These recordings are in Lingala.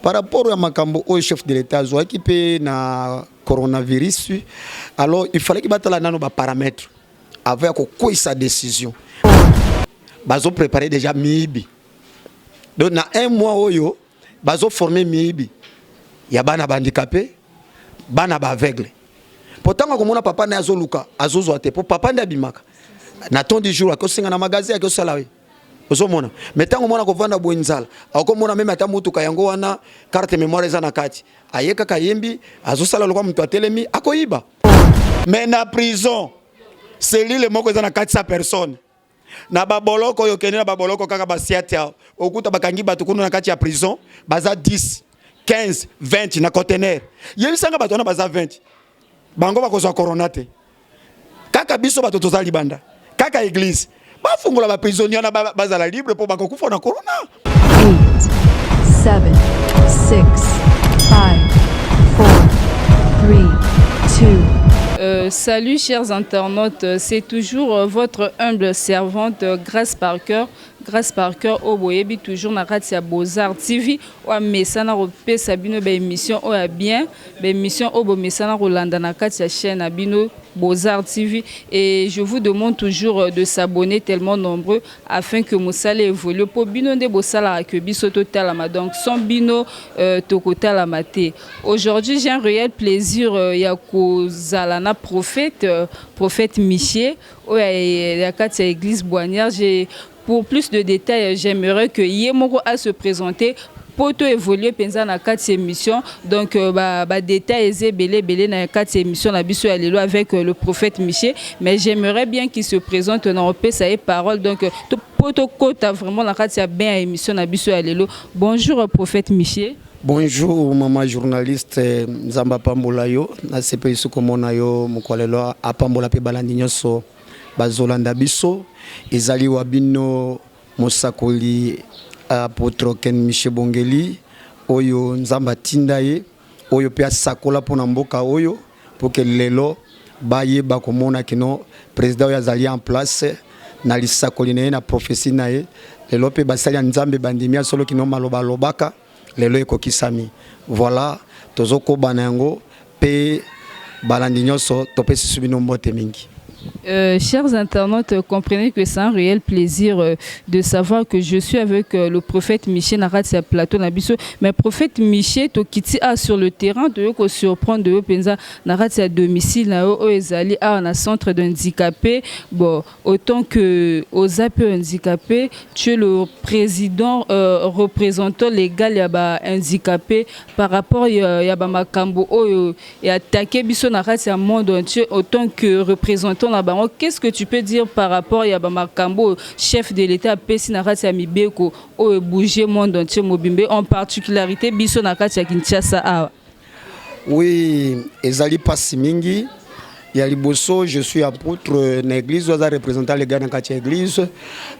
Par rapport ya makambo oyo chef de l'État azwaki mpe na coronavirus, alors il fallait batala nano baparamètre avant ya kokweyisa décision. Bazopréparer déjà miyibi. Donc na un mois oyo, bazoforme miyibi ya bana bahandicapé, bana baaveugle, po ntango akomona papa nde azoluka, azozwa te, po papa nde abimaka na ton du jour, akosenga na magasin, akosala ye, ozomona. Mais ntango omona kovanda boye, nzala, akomona même ata motuka yango wana, carte mémoire eza na kati, aye kaka, ayembi, azosala lokwa moto atelemi, akoyiba. Mais na prison, cellule moko eza na 400 personnes. Na baboloko oyo okende, na baboloko kaka basiate awa, okuta bakangi bato kuna na kati ya prison, baza 10, 15, 20 na conteneur. Yebisanga, bato wana baza 20, bango bakozwa corona te? Kaka biso bato toza libanda, kaka église bafungola baprisonnier wana, bazala libre, mpo bakokufa na corona. 8, 7, 6, 5, 4, 3, 2, Salut chers internautes, c'est toujours votre humble servante Grâce Parker. Grâce Parker oyo boyebi toujours na kati ya Beaux-Arts TV, oyo amesana kopesa bino baémission oyo ya bien, baémission oyo bomesana kolanda na kati ya chaîne na bino Beaux-Arts TV. Et je vous demande toujours de s'abonner tellement nombreux afin que mosala évolue, po bino nde bosalaka ke biso totalama. Donc sans bino, tokotalama te. Aujourd'hui, j'ai un réel plaisir ya kozala na prophète Miché oyo ya kati ya église Boignard. Pour plus de détails, j'aimerais que ye moko a se présenter po to évoluer mpenza na kati ya émission. Donc badétail eza ebele ebele na kati ya émission na biso ya lelo avec le prophète Miché, mais j'aimerais bien qu'il se présente na opesa ye parole, donc po tokota vraiment na kati ya bien ya émission na biso ya lelo. Bonjour, prophète Miché. Bonjour mama journaliste, Nzambe apambola yo. Nasepeli komona yo mokolo lelo, apambola mpe balandi nyonso bazolanda biso. Ezali wa bino mosakoli apôtre Ken Michel Bongeli, oyo Nzambe atinda ye, oyo mpe asakola mpona mboka oyo, mpo ke lelo bayeba komona kino président oyo azali en place na lisakoli na ye, na prophétie na ye. Lelo mpe basali ya Nzambe bandimi ya solo kino maloba alobaka lelo ekokisami. Voilà, tozokoba na yango mpe balandi nyonso, topesi bino mbote mingi. Chers internautes, comprenez que c'est un réel plaisir de savoir que je suis avec le prophète Michel na kati ya plateau na biso. Mais prophète Michel, tokiti a sur le terrain, to surprendre yo penza na kati ya domicile na yo oyo ezali awa na centre d'handicapé. Bon, autant que oza pe handicapé, tu es le président représentant légal ya ba handicapé. Par rapport ya ba makambo oyo ya attaqué biso na kati ya monde entier, autant que représentant na bango, qu'est-ce que tu peux dire par rapport ya bamakambo chef de l'État apesi na kati ya mibeko oyo bouger monde entier mobimbe, en particularité biso na kati ya Kinshasa awa? Oui, ezali mpasi mingi. Ya liboso, je suis apôtre na église oyo aza représentant légal na kati ya église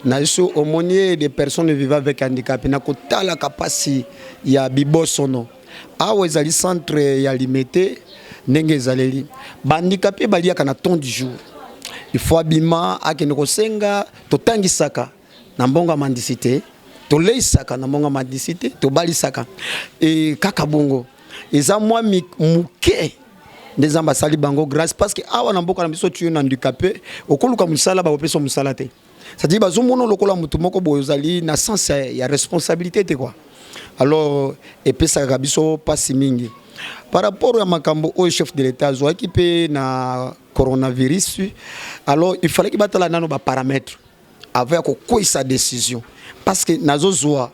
na biso, aumônier des personnes vivant avec handicap. Na kotalaka mpasi ya bibosono awa, ezali centre ya Limete, ndenge ezaleli, bahandicapé baliaka na temps du jour, il faut abima akende kosenga. Totangisaka na mbongo ya mendicité, toleisaka na mbongo ya mendicité, tobalisaka e kaka bongo. Eza mwa moke nde Nzambe asali bango grâce, parce que awa na mboka na biso, tu na handicapé, okoluka mosala, bakopesa mosala te. C'est-à-dire bazomona lokola motu moko boye ozali na sens ya responsabilité te, quoi. Alors epesaka biso mpasi mingi. Par rapport ya makambo oyo chef de l'État azwaki mpe na coronavirus, alors il fallait batala nano baparamètre avant ya kokweyisa décision, parce que nazozwa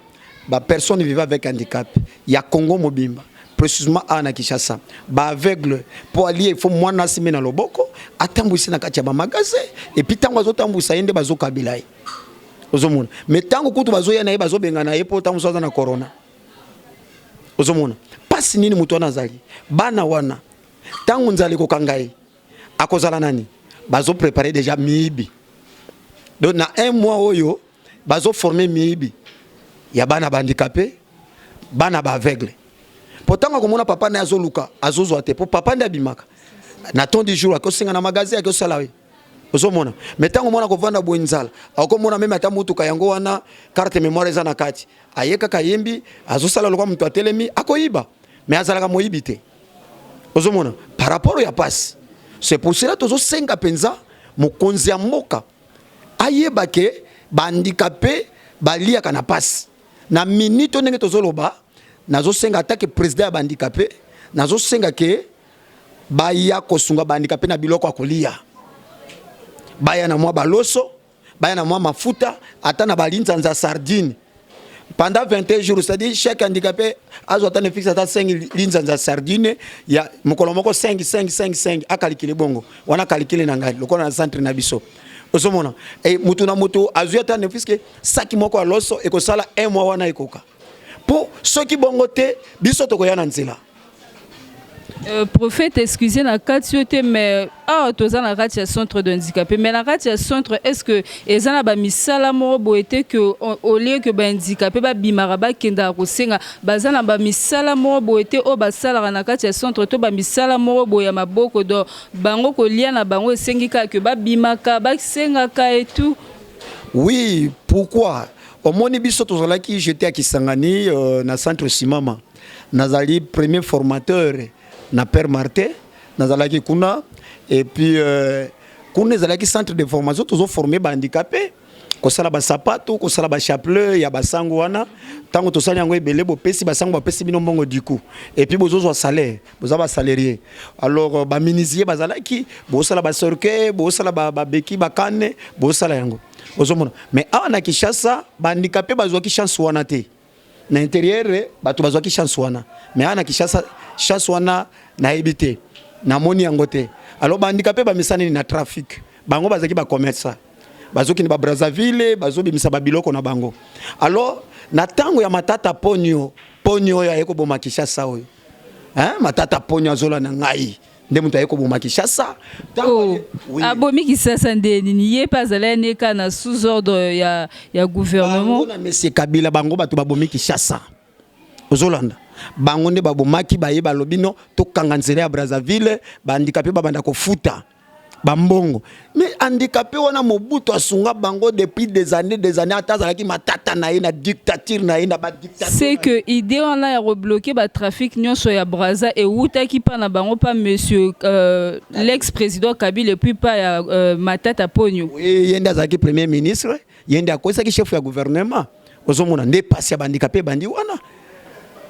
bapersonne vivant avec handicap ya Congo mobimba, précisément awa na Kinshasa, baaveugle, mpo alie, il faut mwana asime na loboko, atambwisi na kati ya bamagasin. Et puis ntango azotambwisa ye nde bazokabela ye, ozomona. Mais ntango kutu bazoya na ye, bazobengana ye, mpo ntango mosusu aza na corona. Ozomona mpasi nini moto wana azali. Bana wana, ntango nzala ekokanga ye, akozala nani? Bazoprépare déjà miyibi. Donc na un mois oyo, bazoforme miyibi ya bana bahandicapé, bana baaveugle, po ntango akomona papa nde azoluka, azozwa te, po papa nde abimaka na ton du jour, akosenga na magasin, akosala ye. Ozomona, mais ntango mwana kovanda boye nzala, akomona même ata motuka yango wana, carte mémoire eza na kati, aye kaka ayembi, azosala lokwa moto atelemi akoyiba, mais azalaka moyibi te. Ozomona, par rapport ya pasi. C'est pour cela tozosenga mpenza mokonzi ya mboka ayeba ke bahandicapé baliaka na pasi. Na minute ndenge tozoloba, nazosenga atake président ya bahandicapé, nazosenga ke baya kosunga bahandicapé na biloko ya kolia, baya na mwa baloso, baya na mwa mafuta, ata na balinzanza sardine pendant 21 jours. C'est-à-dire chaque handicapé azwa ata ne fixe ata 5 linzanza sardine ya mokolo moko, 5 5 5 5, akalikile bongo wana, akalikile na ngai lokola na centre na biso. Ozomona, e mutu na mutu azwi ata ne fixe saki moko ya loso, ekosala un mois wana, ekoka. Mpo soki bongo te, biso tokoya na nzela. Prophète, excusez na kati yo te, mais awa toza na kati ya centre de handicapé, mais na kati ya centre, est ce que eza na bamisala moko boye te ke au lieu que bahandicapé babimaka, bakendaka kosenga, baza na bamisala moko boye te oyo basalaka na kati ya centre, to bamisala moko boye ya maboko? Donc bango kolia na bango esengi kaka ke babimaka, basengaka et tout? Oui, pourquoi? Omoni, biso tozalaki jeté ya Kisangani, na centre Simama. Nazali premier formateur na Père Martin, nazalaki kuna. Et puis kuna ezalaki centre de formation, tozoforme bahandicapé kosala basapato, kosala bachapelet ya basango wana. Ntango tosali yango ebele, bopesi basango, bapesi bino mbongo du coup, et puis bozozwa salaire, boza basalarié. Alors bamenuisier bazalaki, bosala bacercueil, bosala babeki, bakane, bosala yango. Ozomona, mais awa na Kinshasa bahandicapé bazwaki chance wana te. Na intérieur bato bazwaki chance wana, mais awa na Kinshasa chance wana nayebi te, namoni yango te. Alors bahandicapé bamesana nini na trafic? Bango bazalaki bacommerçant, bazokende ba Brazzaville, bazobimisa babiloko na bango. Alors na ntango ya Matata Ponyo, Ponyo oyo aye koboma Kinshasa oyo, hein? Matata Ponyo azolanda ngai nde moto aye koboma Kinshasa. Oh, oui. Abomi Kinshasa nde nini? Ye mpe azalaki ne kaka na sous ordre ya gouvernement. Bango na monsieur Kabila, bango bato babomi Kinshasa. Ozolanda, bango nde babomaki. Baye balobi no, tokanga nzela ya Brazzaville, bahandicapé babanda kofuta bambongo. Mais handicapé wana, Mobutu asunga bango depuis des années, des années, ata azalaki matata na ye na dictature na ye na badictature. C'est que idée wana ya kobloquer batrafic nyonso ya Braza ewutaki mpa na bango, mpa monsieur l'ex président Kabila et puis pa ya Matata Ponyo. Oui, ye nde azalaki premier ministre, ye nde akotisaki chef ya gouvernement. Ozomona nde pasi ya bahandicapé ebandi wana.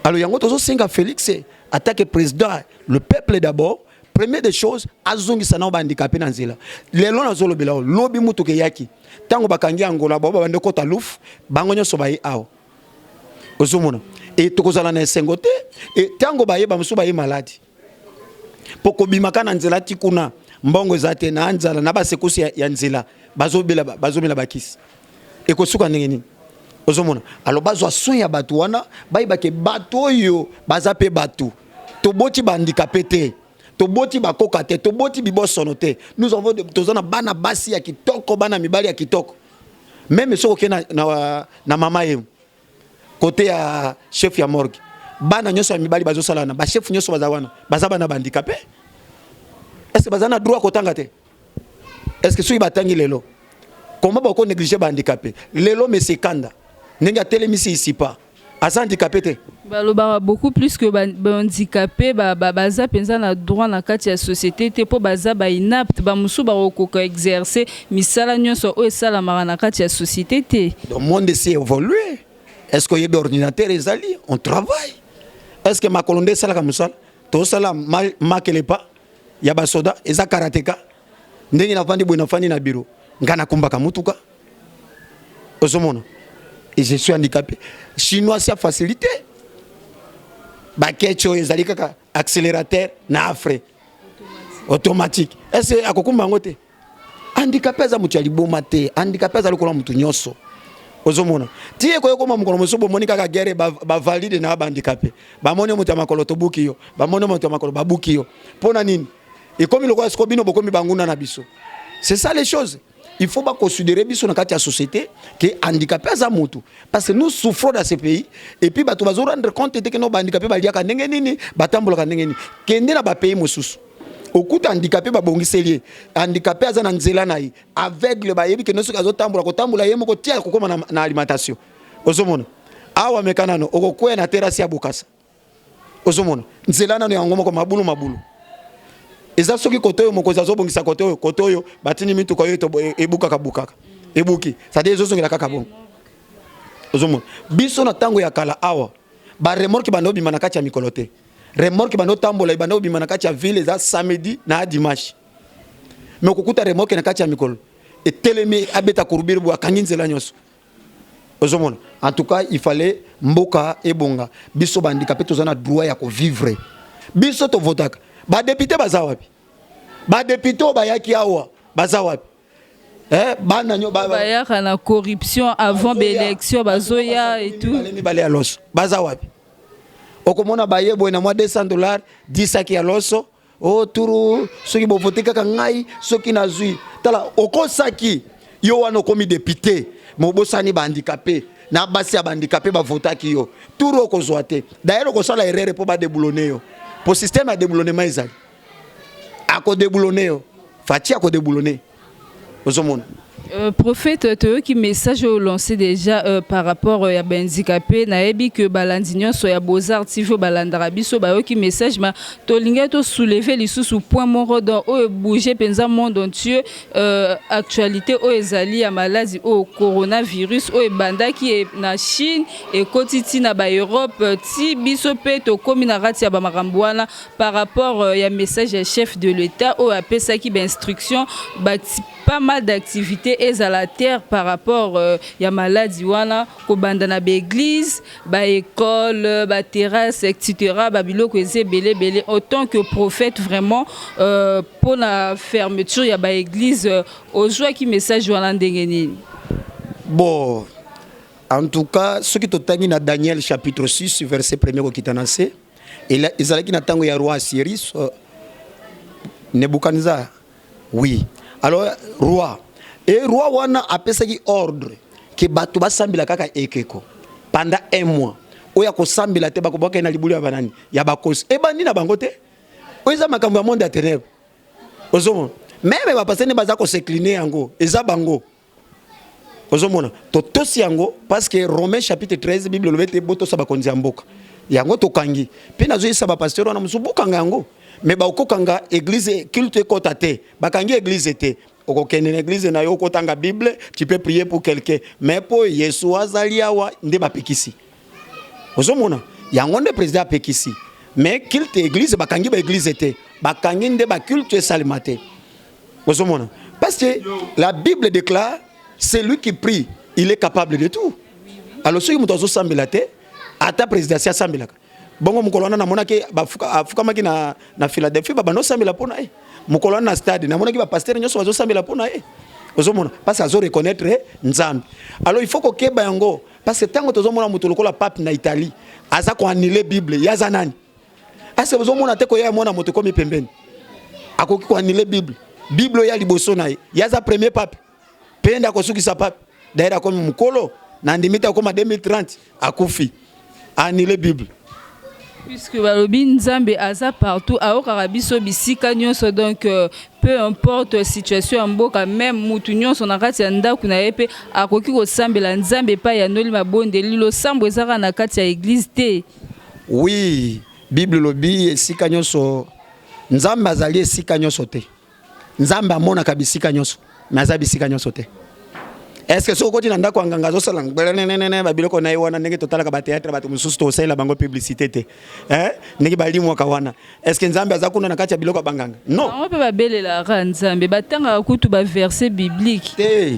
Alors yango tozosenga Félix, attaque président, le peuple d'abord, première des choses, azongisa nao bahandicapé na nzela. Lelo nazolobela oyo, lobi mutuka eyaki ntango bakangi Angola, bao babandi okota lufu, bango nyonso baye awa. Ozomona, e tokozala na esengo te. E ntango baye, bamosusu baye maladi, mpo kobimaka na nzela ti kuna, mbongo eza te, na nzala, na basekusi ya nzela, bazobela, bazomela bakisi, ekosuka ndenge nini? Ozomona, alors bazwa soin ya bato wana, bayebake bato oyo baza mpe bato. Toboti bahandicapé te, toboti bakoka te, toboti bibosono te. Nous avons, toza na bana basi ya kitoko, bana mibali ya kitoko. Même soki okei na mama ye côté ya chef ya morgue, bana nyonso ya mibali bazosala wana, bachef nyonso baza wana, baza bana bahandicapé. Est ce que baza na droit kotanga te? Est ce que soki batangi lelo, comment bako négliger bahandicapé? Lelo monsieur Kanda, ndenge atelemisi ISIPA, aza handicapé te? Balobaka beaucoup plus que bahandicapé baza mpenza na droit na kati ya société te, mpo baza bainapte. Bamosusu bakokoka exercer misala nyonso oyo esalamaka na kati ya société te. Le monde s'est évolué. Est ce que oyebi ordinateur ezali, on travaille? Est ce que makolo nde esalaka mosala? Tosala makelepa ya basoda, eza karateka. Ndenge nafandi boye, nafandi na bureau, nga nakumbaka mutuka. Ozomona, et je suis handicapé. Chinois si facilité bakeci oyo ezali kaka accélérateur na frein automatique. Est ce akokumba yango te? Handicapé aza moto ya liboma te, handicapé aza lokola moto nyonso. Ozomona, ti ekoki koma mokolo mosusu, bomoni kaka guerre, bavalide na bahandicapé, bamoni moto ya makolo, tobuki yo, bamoni moto ya makolo, babuki yo. Mpo na nini ekomi lokola siko bino bokomi banguna na biso? C'est ça les choses. Il faut baconsidérer biso na kati ya société ke handicapé aza motu, parce que nous souffrons dans ce pays. Et puis bato bazo rendre compte te ke no bahandicapé baliaka ndenge nini, batambolaka ndenge nini. Kende na bapays mosusu, Okuta handicapé, babongiseli ye. Handicapé aza na nzela na ye. Aveugle, bayebi kende soki azotambola, kotambola ye moko tia kokóma na alimentation. Ozomona awa, meka nano okokwea na terrasse ya Bokasa. Ozomona nzela nano yango moko mabulu mabulu eza. Soki kote oyo mokonzi azobongisa, kote oyo, kote oyo batindi mituka oyo ebukaka bukaka, ebuki, c'est-à-dire ezozongela kaka bongo. Ozomona biso na ntango ya kala awa, baremorque banda obima na kati ya mikolo te. Remorque banda otambola, ebanda obima na kati ya ville eza samedi na dimanche. Mais okokuta remorque na kati ya mikolo etelemi, abeta courbure bo akangi nzela nyonso. Ozomona, en tout cas il fallait mboka ebonga. Biso bahandicapé toza na droit ya kovivre. Biso tovotaka badéputé, baza wapi? Badéputé oyo bayaki awa baza wapi? Eh, bana nyo bayaka na corruption avant baélection, bazoya et tout. Mibale ya loso, baza wapi? Okomona baye boye na mwa 200 $, 10 saki ya loso. O turu soki bovote kaka ngai, soki nazwi, tala okosaki yo wana, okomi député, mobosani bahandicapé na basi ya bahandicapé bavotaki yo. Turu okozwa te. D'ailleurs okosala erreur mpo badéboulonner yo, po système ya déboulonnement ezali. Akodéboulonner yo, Fatshi akodéboulonner. Ozomona. Prophète, toyoki message oyo lancé déjà par rapport ya bahandicapé. Nayebi ke balandi nyonso ya Beaux-Arts TV balandaka biso, bayoki message. Ma tolingai tosoulever lisusu point moko donc oyo bouge mpenza monde entier, actualité oyo ezali ya maladi oyo coronavirus, oyo ebandaki na Chine, ekoti ntina baEurope, ti biso mpe tokómi na kati ya bamakambo wana. Par rapport ya message ya chef de l'État oyo apesaki bainstruction, pas mal d'activités ezala terre par rapport ya maladi wana, kobanda na baéglise, baécole, baterrasse, etc., babiloko eza ebele ebele. Autant que prophète vraiment, mpona fermeture ya baéglise, ozwaki message wana ndenge nini? Bon, en tout cas soki totangi na Daniel chapitre 6, verset premier kokita na se, ezalaki na ntango ya roi Assyrie, Nebukadnezar. Oui, alors roi e roi wana apesaki ordre ke bato basambela kaka ekeko pendant un mois. Oyo akosambela te, bakobwaka ye na libulu ya banani, ya bakosi. Ebandi na bango te, oyo eza makambo ya monde ya ténèbre. Ozomona, même bapasteur nde baza kos'incliner, yango eza bango. Ozomona, totosi yango parce que Romain chapitre 13, Bible elobi ete botosa bakonzi ya mboka. Yango tokangi mpe nazoyisa bapasteur wana mosusu, bokanga yango. Mais bakokanga église, culte ekota te. Bakangi église te. Okokende na église na yo, okotanga Bible, tu peux prier pour quelqu'un, mais mpo Yesu azali awa nde bapekisi. Ozomona, yango nde président apekisi. Mais culte église, bakangi baéglise te, bakangi nde baculte esalema te. Ozomona, parce que la Bible déclare: celui qui prie, il est capable de tout. Alors soki moto azosambela te, ata président si asambelaka bongo, mokolo wana namonaki afukamaki na Philadelphie, babanda osambela mpo na ye. Mokolo wana na stade namonaki bapasteur nyonso bazosambela mpo na ye. Ozomona, parce que azoreconnaître Nzambe. Alors il faut kokeba yango, parce que ntango tozomona moto lokola pape na Italie aza koannuler Bible, ye aza nani? Ase ozomona te koya mona moto ekomi pembeni, akoki koannuler Bible? Bible oyo ya liboso na ye, ye aza premier pape mpe nde akosukisa pape. D'ailleurs akomi mokolo na ndimi te, akoma 2030 akufi, annuler Bible. Puisque balobi Nzambe aza partout, ayokaka biso bisika nyonso. Donc peu importe situation ya mboka, même mutu nyonso na kati ya ndako na ye mpe akoki kosambela Nzambe epai ya noli mabondeli. Losambo ezaka na kati ya église te. Oui, Bible elobi esika nyonso Nzambe azali. Esika nyonso te. Nzambe amonaka bisika nyonso, mais aza bisika nyonso te. Est ce que soki okoti na ndako ya nganga, azosala ngbelelelele babiloko na ye wana, ndenge totalaka bathéâtre, bato mosusu tosalela bango publicité te, eh? Ndenge balimwaka wana, est ce que Nzambe aza kuna na kati ya biloko ya banganga? Non. Bango mpe babelelaka Nzambe, batangaka kutu baverset biblique. Te,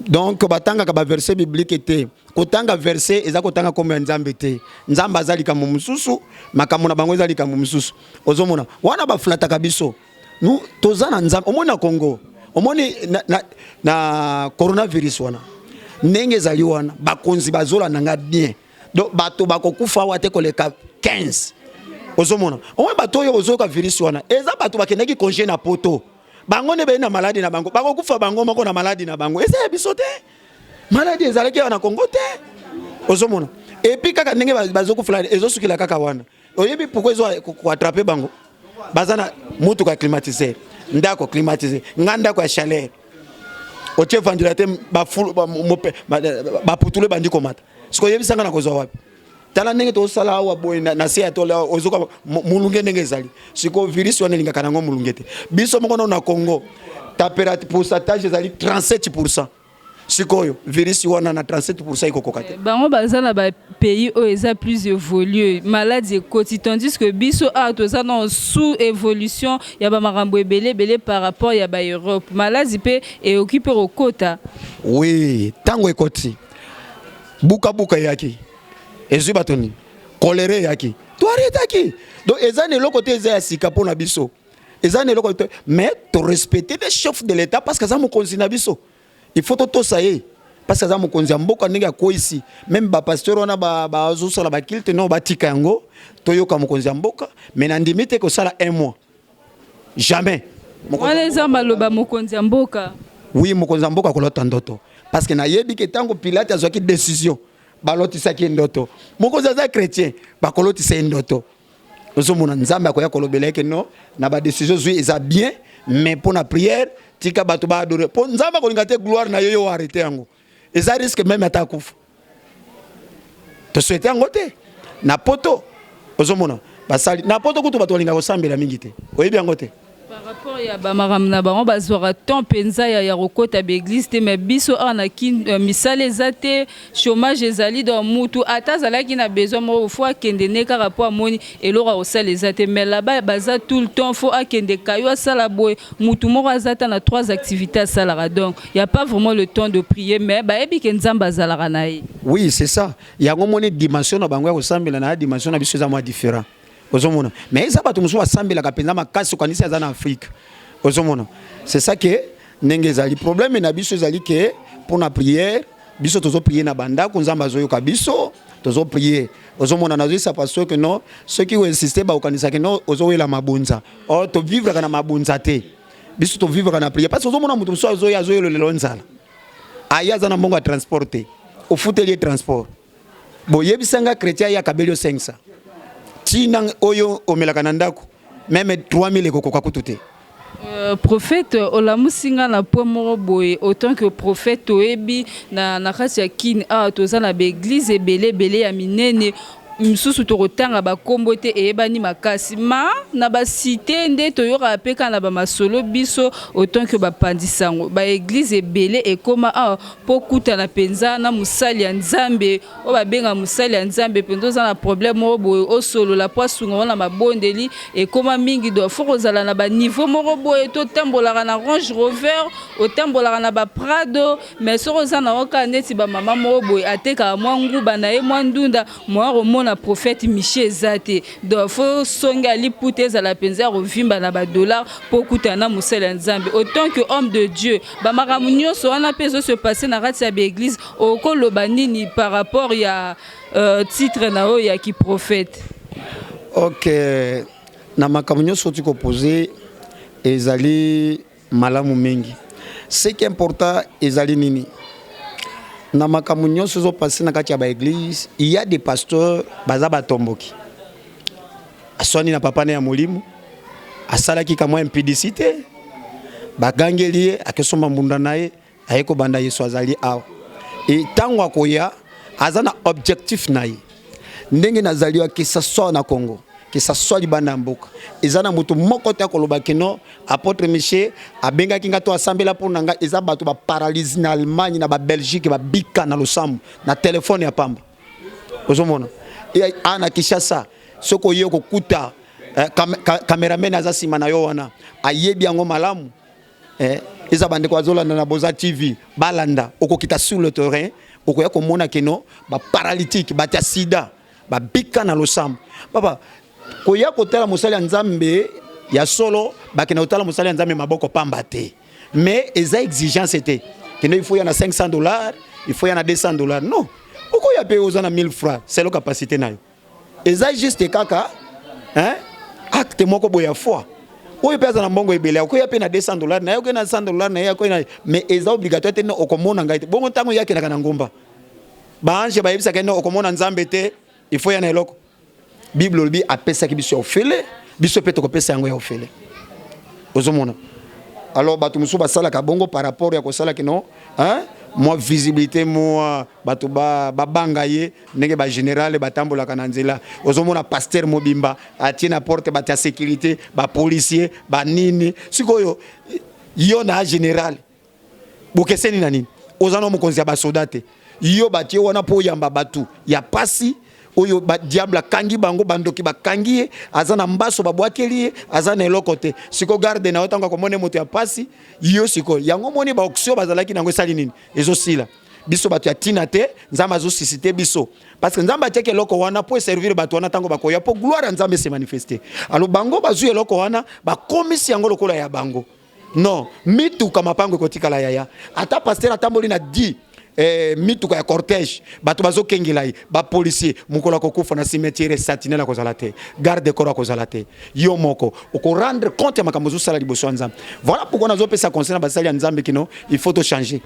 donc batangaka baverset biblique te. Kotanga verset eza kotanga nkombo ya Nzambe te. Nzambe aza likambo mosusu, makambo na bango eza likambo mosusu. Ozomona wana baflataka biso. Nu toza na Nzambe. Omoni na Congo, omoni na coronavirus wana ndenge ezali wana, bakonzi bazolanda nga bien. Donc bato bakokufa awa te koleka 15. Ozomona, omoni bato oyo ozoyoka virus wana, eza bato bakendaki congé na Poto. Bango nde baye na maladi na bango, bakokufa bango moko na maladi na bango. Eza ya biso te, maladi ezalaki awa na Congo te. Ozomona, et puis kaka ndenge bazokufela, ezosukila kaka wana. Oyebi pourquoi ezo koattraper bango? Baza na motuka climatiseur, ndako climatiseur, nga ndako ya chaleur, otie ventilateur, baputulu ebandi komata. Sikoyo oyebisanga na kozwa wapi? Tala ndenge tozosala awa boye na se ya tole, ozoka molunge ndenge ezali. Sikoyo virus wana elingaka nango molunge te. Biso moko nano na Congo, température, pourcentage ezali 37%. Sikoyo virus wana na 37% ekokoka te. Bango baza na bapays oyo eza plus évolué, maladie ekoti, tandis que biso awa toza na sous évolution ya bamakambo ebele ebele par rapport ya baEurope. Maladie mpe ekoki mpe kokota. Oui, ntango ekoti, bukabuka eyaki, ezwi bato nini, choléra eyaki, toarrêtaki. Donc eza na eloko te eza ya sika mpo na biso, eza na eloko te. Mais torespecte le chef de l'État, parce que aza mokonzi na biso. Il faut totosa ye, parce que aza mokonzi ya mboka. Ndenge akweyisi même bapasteur wana bazosala baculte, no, batika yango, toyoka mokonzi ya mboka. Mais nandimi te kosala un mois, jamais. Wana eza maloba mokonzi ya mboka. Oui, mokonzi ya mboka akolota ndoto, parce que nayebi ke ntango Pilate azwaki décision, balotisaki ye ndoto. Mokonzi aza chrétien, bakolotisa ye ndoto. Ozomona Nzambe akoya kolobela ye ke no, na badécision zwi eza bien, mais mpo na prière, tika bato baadorer, mpo Nzambe akolinga te gloire na yo yo arrêter yango. Eza risque, même ata akufa, tosouhaite yango te. Na poto, ozomona basali na poto kutu bato balingaka kosambela mingi te, oyebi yango te. Par rapport ya bamakambo na bango, bazwaka temps mpenza ya kokota baeglise te. Mais biso awa na Kin, misala eza te, chômage ezali. Donc mutu ata azalaki na besoin moko, faut akende ne kaka mpo amoni eloko akosala eza te. Mais là-bas baza tout le temps, faut akende kayo, asala boye. Mutu moko aza ata na trois activités asalaka, donc y a pas vraiment le temps de prier, mais bayebi ke Nzambe azalaka na ye. Oui, c'est ça. Yango moni dimension na bango ya kosambela na ya dimension na biso eza mwa différent, ozomona. Mais eza bato mosusu basambelaka mpenza makasi, okanisi aza na Afrique, ozomona. C'est ça ke ndenge ezali. Problème na biso ezali ke mpo na prière, biso tozoprie na bandako, Nzambe azoyoka biso, tozoprie. Ozomona, nazoyisa pasteur ke non, soki oinsiste, bakokanisaki no ozowela mabonza. Or tovivraka na mabonza te, biso tovivraka na prière, parce que ozomona moto mosusu azoya, azoyelolela nzala, aye, aza na mbongo ya transport te, ofuteli ye transport. Boyebisanga, chrétien aye, akabeli yo 500, ntina oyo omelaka na ndako, même 3000 ekokoka kutu te. Prophète, olamusi nga na point moko boye. Autant que prophète, toyebi na kati ya Kine awa toza na baeglise ebele ebele ya minene, misusu tokotanga bakombo te, eyebani makasi. Ma na basite nde toyokaka mpe kaka na bamasolo. Biso autant que bapandisango, baeglise ebele ekóma awa mpo kutana mpenza na mosali ya Nzambe oyo babenga mosali ya Nzambe mpenza, oza na problème moko boye, osolola mpo asunga ngo na mabondeli, ekóma mingi. Donc faut kozala na baniveau moko boye, totambolaka na Range Rover, otambolaka na baPrado. Mais soki oza na kaka neti bamama moko boye atekaka mwa nguba na ye, mwa ndunda, mwa komona prophète Michel eza te. Donc faut songe aliputa ezala mpenza ya kovimba na badollar mpo okutana na mosali ya Nzambe. Autant que homme de Dieu, bamakambo nyonso wana mpe ezose passe na kati ya baeglise, okoloba nini par rapport ya titre na oyo ya kiprophète? Ok, na makambo nyonso oti kopose, ezali malamu mingi. Ce qui est important ezali nini? Na makambo nyonso ezopase na kati ya baeglise, il y a des pasteurs baza batomboki. Aswani na papa na ya molimo, asalaki kamwa impudicité, bagangeli ye, akesomba mbunda na ye, aye kobanda Yesu azali awa. E ntango akoya, aza na objectif na ye. Ndenge nazali wa, que ça soit na Congo, que ça soit libanda ya mboka, eza na moto moko te akoloba keno apôtre Michel abengaki nga to asambela mpo na nga. Eza bato baparalyse na Allemagne, na baBelgique, babika na losambo na telefone ya pamba. Ozomona a na Kinshasa, soki oye kokuta cameraman aza nsima na yo wana, ayebi yango malamu. Eza bandeko bazolanda na Boza TV, balanda. Okokita sur le terrain, okoya komona keno baparalytique, bato ya sida babika na losambo. Papa koya kotala mosali ya Nzambe ya solo, bakende kotala mosali ya Nzambe maboko pamba te. Mais eza exigence te kende il faut ya na 500 $, il faut ya na 200 $. Non, okoya mpe oza na 1000 francs, selon capacité na yo. Eza juste kaka, hein, acte moko boye ya foi. Oyo mpe aza na mbongo ebele, akoya mpe na 200 $ na ye, akoya na 100 $ na ye, akoya na. Mais eza obligatoire te. No, okomona ngai te. Bongo ntango ye akendaka na ngomba, baange bayebisaka ye no, okomona Nzambe te, il faut ya na eloko. Bible olobi apesaki biso ya ofele. Biso mpe tokopesa yango ya ofele. Ozomona, alors bato mosusu basalaka bongo par rapport ya kosala kino, hein? Mwa visibilité, mwa bato babanga ba ye ndenge bagénéral batambolaka na nzela. Ozomona pasteur mobimba atie na porte bato ya sécurité, bapolicier, banini. Sikoyo yo na général bokeseni na nini? Oza na mokonzi ya basoda te. Yo batie wana mpo oyamba bato ya pasi oyo badiable akangi bango, bandoki bakangi ye, aza na mbaso babwakeli ye, aza na eloko te. Siko garde na yo, ntango akomona moto ya pasi, yo sikoyo yango omoni baonction bazalaki nango esali nini? Ezosila. Biso bato ya ntina te, Nzambe azosusciter biso, parce que Nzambe atiaki eloko wana mpo eservir bato wana ntango bakoya, mpo gloire ya Nzambe ese manifeste. Alors bango bazwi eloko wana, bakomisi yango lokola ya bango. Non, mituka, mapango ekotikala yaya. Ata pasteur atamboli na 10 mituka ya cortège, bato bazokengela ye, bapolicier, mokolo akokufa na cimetière, sentinelle akozala te, garde corps akozala te. Yo moko okorendre compte ya makambo ozosala liboso ya Nzambe. Voilà pourquoi nazopesa conseil na basali ya Nzambe kino il faut tochanger.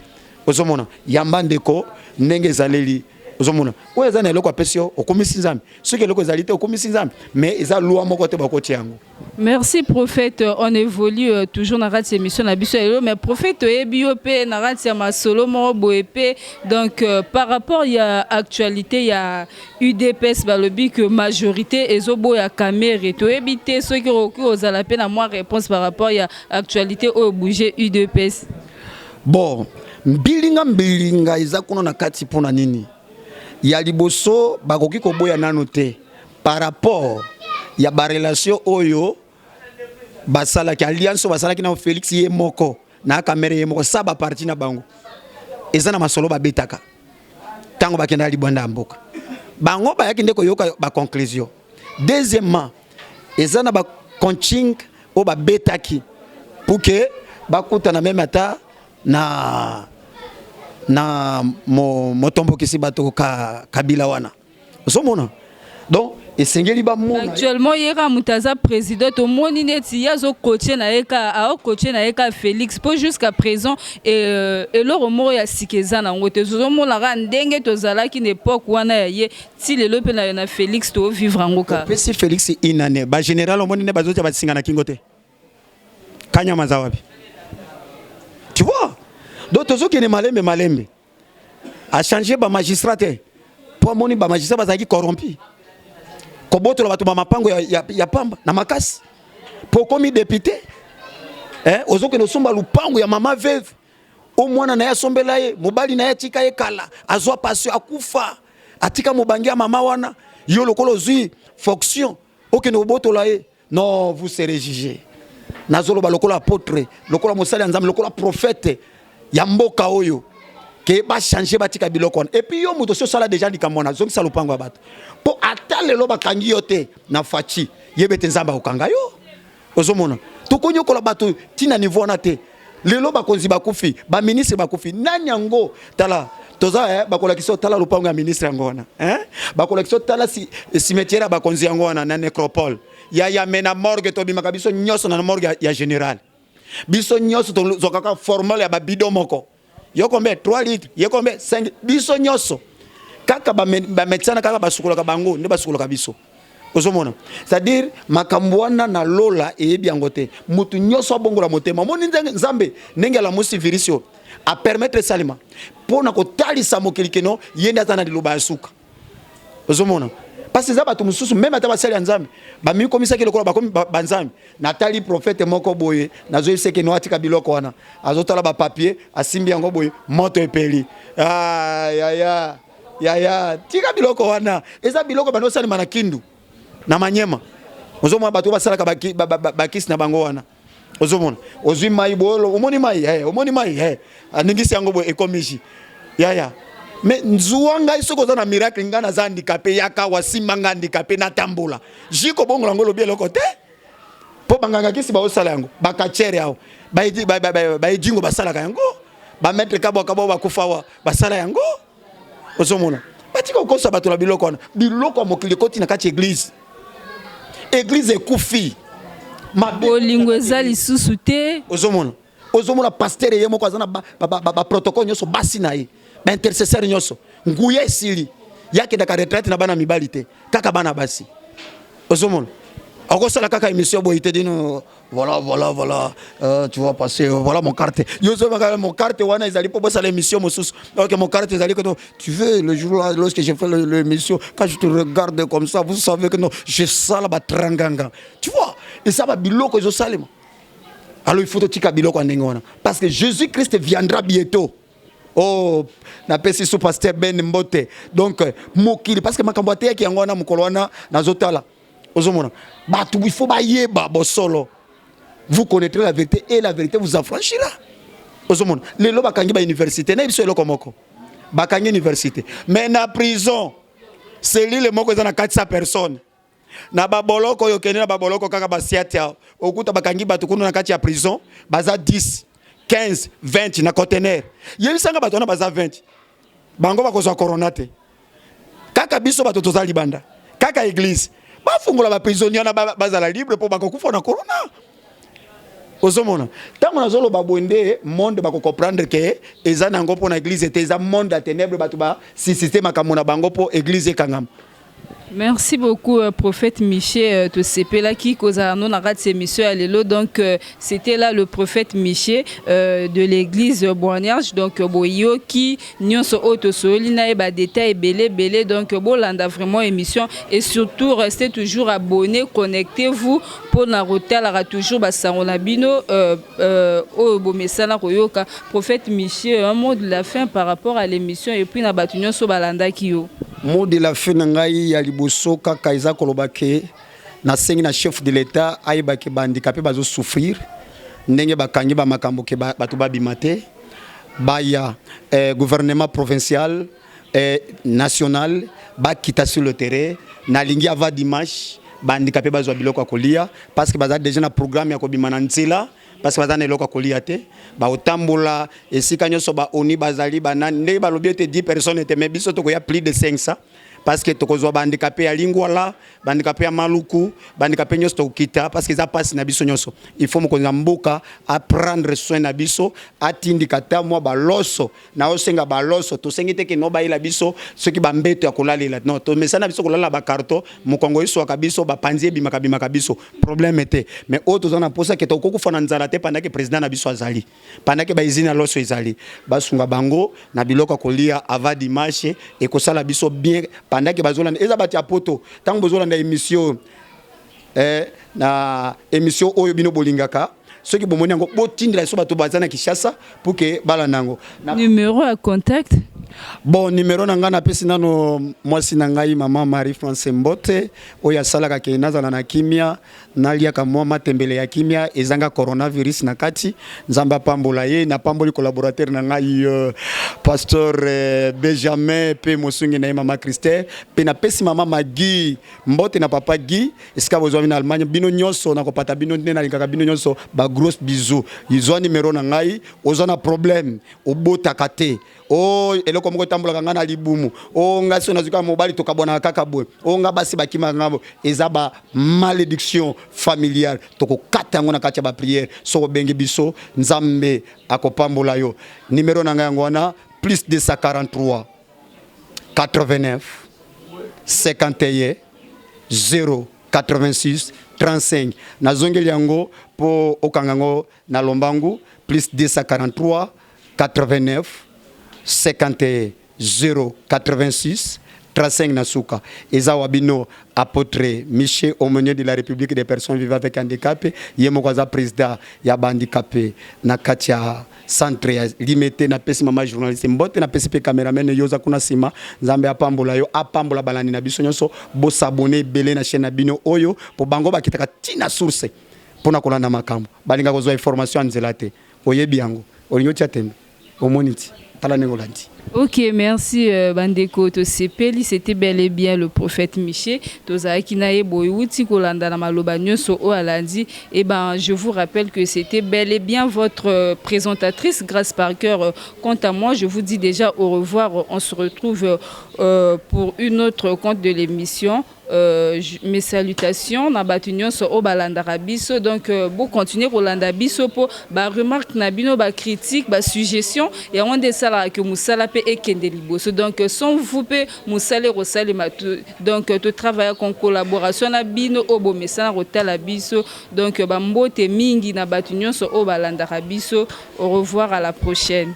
Ozomona, yamba ndeko ndenge ezaleli. Ozomona, oyo eza na eloko apesi yo, okomisi Nzambe. Soki eloko ezali te, okomisi Nzambe. Mais eza loi moko te bakotia yango. Merci prophète. On évolue toujours na kati émission na biso lelo. Mais prophète, oyebi yo mpe na kati ya masolo moko boye mpe. Donc par rapport ya actualité ya UDPS, balobi que majorité ezoboya Kamerhe. Toyebi te soki okoki kozala mpe na mwa réponse par rapport ya actualité oyo bouge UDPS. Bon, mbilinga mbilinga eza kuna na kati. Mpona nini? Ya liboso, bakoki koboya nano te par rapport ya barelation oyo basalaki, alliance oyo basalaki na Félix ye moko na Kamerhe ye moko, sa baparti na bango eza na masolo babetaka ntango bakendaka libanda ya mboka. Bango bayaki nde koyoka baconclusion. Deuxièmement, eza na bacoaching oyo babetaki pour que bakutana même ata na motombokisi bato Kabila wana. Ozomona, donc esengeli bamona. Actuellement ye kaka moto aza président. Tomoni neti ye azocoacher na ye kaka, aocoacher na ye kaka Félix, mpo jusqu'à présent eloko moko ya sika eza nango te. Tozomona kaka ndenge tozalaki na époque wana ya ye, ti lelo mpe na Félix tovivre yango kaka. Opesi Félix une année, bagénéral omoni nde bazotia basinga na kingo te. Kanyama aza wapi? Tu vois, donc tozokende malembe malembe. Achanger bamagistrat te, mpo amoni bamagistrat bazalaki corrompu, kobotola bato bamapango ya pamba na makasi. Mpo okomi député, ozokende osomba lupango ya mama veuve, o mwana na ye asombela ye, mobali na ye atika ye kala, azwa passion, akufa, atika mobangi ya mama wana. Yo lokola ozwi fonction, okende kobotola ye. Non, vous serez jugé. Nazoloba lokola apôtre, lokola mosali ya Nzambe, lokola prophète ya mboka oyo, ke bachanger, batika biloko wana. Et puis yo moto osi osala déjà likambo wana, zongisa lopango ya bato, mpo ata lelo bakangi yo te na faci, yeba ete Nzambe akokanga yo. Ozomona, tokonyokola bato ntina niveau wana te. Lelo bakonzi bakufi, baministre bakufi, nani yango? Tala, toza bakolakisa yo, tala lopango ya ministre yango wana, eh? Bakolakisa yo, tala cimetière ya bakonzi yango wana na nécropole ya me na morgue. Tobimaka biso nyonso na morgue ya général. Biso nyonso tozwakaka formol ya babidon moko, yo combien? 3 litres, ye combien? 5. Biso nyonso kaka bamédecin na kaka basukolaka bango nde basukolaka biso. Ozomona, c'est-à-dire makambo wana na lola eyebi yango te. Motu nyonso abongola motema. Omoni Nzambe ndenge alamusi virus oyo, apermettre esalema mpo na kotalisa mokili keno ye nde aza na liloba ya suka. Ozomona, parce eza bato mosusu, même ata basali ya Nzambe, bamikomisaki lokola bakomi banzambe. Natali prophète moko boye, nazoyebisa eke no atika biloko wana, azotala bapapier, asimbi yango boye, moto epeli. Ah, yaya, yaya, tika biloko wana. Eza biloko bando osalema na Kindu, na Manyema. Ozomona bato basalaka bakisi na bango wana. Ozomona, ozwi mai boye, omoni mai, omoni mai, aningisi yango boye, ekomi jus. Yaya, mais nzuwa ngai soki oza na miracle. Ngai naza handicapé, yaka wasimba ngai handicapé, natambola. Jus kobongola yango, olobi eloko te, mpo banganga kisi baosala yango, bakachere awa, baedingo basalaka yango, bamaître kabwaka bao bakufa awa basala yango. Ozomona, batika kokosa bato na biloko wana. Biloko ya mokili ekoti na kati ya église, église ekufi. Bolingo eza lisusu te. Ozomona pasteur ye moko aza na baprotocole nyonso, basi na ye, baintercesseur nyonso, nguya esili. Ye akendaka retraite na bana mibali te, kaka bana basi. Ozomona, Okosala kaka émission boye te, dino voilà, voilà, voilà, tu vas passer, voilà mon carte. Yo ozobaka mon carte wana ezali mpo bosala émission mosusu. Ok, mon carte ezali que tu veux le jour là, lorsque j'ai fait l'émission, quand je te regarde comme ça, vous savez que non, je sala batranganga, tu vois, eza babiloko ezosalema. Alors il faut totika biloko ya ndenge wana, parce que Jésus Christ viendra bientôt. Oh, napesi so pasteur Ben mbote. Donc mokili, parce que makambo ateyaki yango wana mokolo wana nazotala, ozomona bato, il faut bayeba bosolo. Vous connaîtrez la vérité et la vérité vous affranchira. Ozomona lelo bakangi bauniversité na biso, eloko moko bakangi université, mais na prison cellule moko eza na 400 personnes. Na baboloko oyo okende na baboloko kaka basiati awa, okuta bakangi bato kuna na kati ya prison baza 10, 15, 20 na conteneur. Yebisanga, bato wana baza 20, bango bakozwa corona te? Kaka biso bato toza libanda, kaka église. Bafungola baprisonnier wana, bazala libre, mpo bakokufa na corona. Ozomona, ntango nazoloba boye nde monde bakocomprendre ke eza nango mpo na église te, eza monde ya ténèbre. Bato basisiste makambo na bango mpo église ekangama. Merci beaucoup, prophète Miché tosepelaki kozala no na kati émission ya lelo. Donc c'était là le prophète Miché de l'église Boanerge. Donc boyoki nyonso oyo tosololi na ye, badétail ebele ebele. Donc bolanda vraiment émission et surtout restez toujours abonnés, connectez-vous mpona kotalaka toujours basango na bino oyo bomesana koyoka. Prophète Miché, un mot de la fin par rapport à l'émission et puis na bato nyonso balandaki yo. Mot de la fin na ngai ya liboso kaka eza koloba ke nasengi na chef de l'État ayeba ke bahandicapé bazosouffrir ndenge bakangi bamakambo ke bato babima te. Baya gouvernement provincial, national, bakita sur le terrain. Nalingi avant dimanche bahandicapé bazwa biloko ya kolia, parce que baza déjà na programme ya kobima na nzela, parce que baza na eloko ya kolia te. Baotambola esika nyonso, baoni bazali banani, ndenge balobi ete 10 personnes te, mais biso tokoya plus de 500, parce que tokozwa bahandicapé ya Lingwala, bahandicapé ya Maluku, bahandicapé nyonso tokokita, parce que eza mpasi na biso nyonso. Il faut mokonzi ya mboka aprendre soin na biso, atindika ta mwa baloso na osenga baloso. Tosengi te ke no bayela biso soki bambeto ya kolalela, non. Tomesana biso kolala bacarton, mokongo eswaka biso, bapanzi ebimaka bimaka biso, problème te. Mais oyo toza na mposa ke tokokufa na nzala te pendant ke président na biso azali, pendant ke bausine ya loso ezali. Basunga bango na biloko ya kolia avant dimanche, ekosala biso bien. Pendant ke bazolanda, eza bato ya poto, ntango bozolanda émission na émission oyo bino bolingaka, soki bomoni yango, botindela biso bato baza na Kinshasa pour ke balanda yango. Numéro ya contact? Bon, numéro na ngai, napesi nano mwasi na ngai, mama Marie France Mbote, oyo asalaka ke nazala na kimia, naliaka mwa matembele ya kimia ezanga coronavirus na kati. Nzambe apambola ye. Napamboli collaborateur na ngai, pasteur Benjamin, mpe mosungi na ye mama Christelle, mpe napesi mama Magi mbote na papa Guy esika bozwami na Allemagne. Bino nyonso nakopata bino nde nalingaka bino nyonso, bagros bisous. Izwa numéro na ngai, oza na problème, obotaka te, o eloko moko etambolaka ngai na libumu, o ngai so nazwi kaka mobali tokabwanaka kaka boye, o ngai basi bakimaka ngai boye, eza ba malédiction familiale, tokokata yango na kati ya baprière. Soki obengi biso, Nzambe akopambola yo. Numéro na ngai yango wana: plus 243 89 51 0 86 35. Nazongeli yango mpo okanga yango na lombangu: plus 243 89 51 0 86 35 na suka. Eza wa bino apôtre Michel, aumônier de la République des personnes vivant avec handicap. Ye moko aza président ya bahandicapé na kati ya centre ya Limete. Napesi mama journaliste mbote, napesi mpe cameraman yo oza kuna nsima. Nzambe apambola yo, apambola balandi na biso nyonso. Bosabone ebele na chaîne na bino oyo, mpo bango bakitaka ntina source mpona kolanda makambo. Balinga kozwa information ya nzela te. Oyebi yango, olingi otia tembe, omoni ti tala ndenge olandi. Ok, merci bandeko, tosepeli. C'était bel et bien le prophète Miché. Tozalaki na ye boye, wuti kolanda na maloba nyonso oyo alandi. Et ben, je vous rappelle que c'était bel et bien votre présentatrice Grâce Parker. Quant à moi, je vous dis déjà au revoir. On se retrouve pour une autre compte de l'émission. Mes salutations na bato nyonso oyo balandaka biso. Donc bocontinue kolanda biso mpo baremarque na bino, bacritique, basuggestion, yango nde esalaka ke mosala mpe ekende liboso. Donc sans vous mpe mosala ekosalema. Donc totravaille en collaboration na bino oyo bomesana kotala biso. Donc bambote mingi na bato nyonso oyo balandaka biso. Au revoir, à la prochaine.